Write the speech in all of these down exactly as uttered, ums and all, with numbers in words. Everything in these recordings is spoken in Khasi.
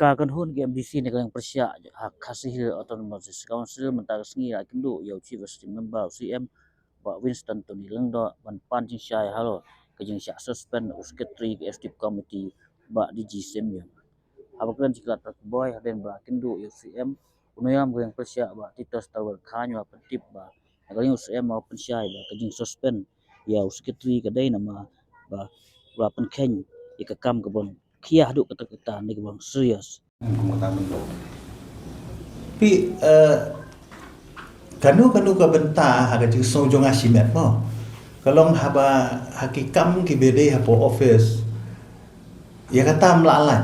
Ka kynhun ki M D C na ka liang pyrshah ha Khasi Hills Autonomous District Council mynta ka sngi la ïakynduh ïa u Chief Executive Member, u C M, Bah Winston Tony Lyngdoh ban pan jingshai halor ka jingshah suspend u Secretary ka Executive Committee, Bah D G Syiem. Haba kren sha ki lad pathai khubor hadien ba la ïakynduh ïa u C M, u Nongïalam ka liang pyrshah Bah Titus Talwar Chyne u la pyntip ba na ka liang u C M u la pynshai ba ka jingsuspend ïa u Secretary ka dei namar ba u la pynkheiñ ïa ka kam kaba khia haduh katta katta ne kaba serious. Kum kata mynta. Phi, eh, kano kano ka bynta ha ka jingsngew jong nga shimet mo. Ka long haba ha ki kam kiba dei hapoh office, ïa kata ym lah lait.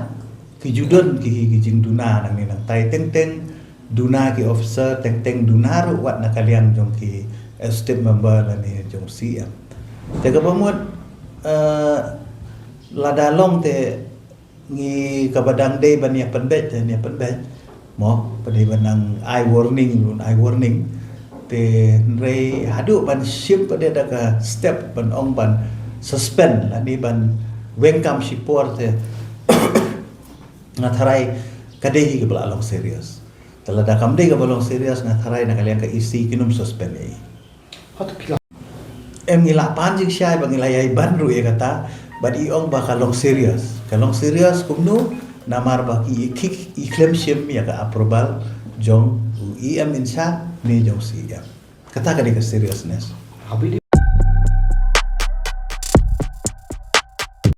Ki ju don ki, ki jingduna nangne nangtai, teng teng duna ki officer, teng teng duna ruh wat na ka liang jong ki executive member lane jong C M. Te kaba mut, eh, lada long te ngi kaba dang dei ban ïa pynbeit te ïa pynbeit mo, ba dei ban nang ai warning, ruh ai warning. Te hynrei haduh ban shim pat de da ka step ban ong ban suspend lane ban weng kam shipor te nga tharai ka dei hi kaba la long serious. Te lada kam dei kaba long serious nga tharai na ka liang ka E C kin ym suspend ei. Em, ngi la pan jingshai ba ngi la ïai ban ruh ïa kata, bad i ong ba ka long serious. Ka long serious kumno, namar ba ki, ki, i khlem shim ïa ka approval jong u E M in charge ne jong C M. Kata ka dei ka seriousness.